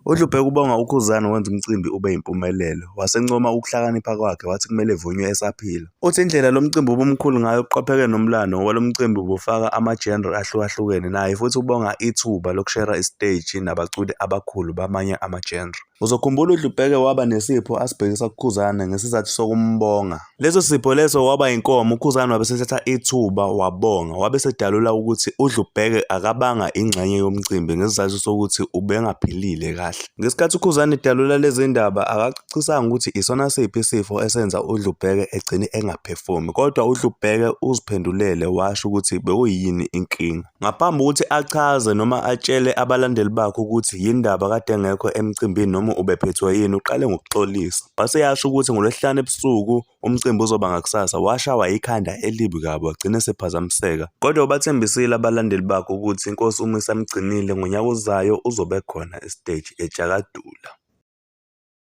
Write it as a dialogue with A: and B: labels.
A: UDlubheke ubonga uKhuzani ngokwenza umcimbi ube yimpumelelo, wasencoma ukuhlakanipha kwakhe wathi kumele evunywe esaphila. Uthi indlela lo mcimbi ubumkhulu ngayo uqopheke nomlando ngoba lo mcimbi ubufaka ama-genre ahlukahlukene naye futhi ubonga ithuba lokushera isiteji nabaculi abakhulu bamanye ama-genre. Uzokhumbula uDlubheke waba nesipho asibhekisa kuKhuzani ngesizathu sokumbonga. Leso sipho leso waba inkomo, uKhuzani wabe esethatha ithuba wabonga, wabe esedalula ukuthi uDlubheke akabanga ingxenye yomcimbi ngesizathu sokuthi ubengaphilile kahle. Ngesikhathi uKhuzani edalula lezi ndaba akacacisanga ukuthi isona siphi isifo esenza uDlubheke egcine engaphefomi, kodwa uDlubheke uziphendulele washo ukuthi bekuyini inkinga. Ngaphambi kokuthi achaze noma atshele abalandeli bakhe ukuthi yindaba kade engekho emcimbini noma ubephethwe yini, uqale ngokuxolisa. Wase eyasho ukuthi ngoLwesihlanu ebusuku umcimbi uzoba ngakusasa, washawa ikhanda elibi kabi wagcina esephazamiseka. Kodwa ubathembisile abalandeli bakhe ukuthi inkosi uma isamgcinile ngonyaka ozayo uzobe ekhona esiteji etshakadula.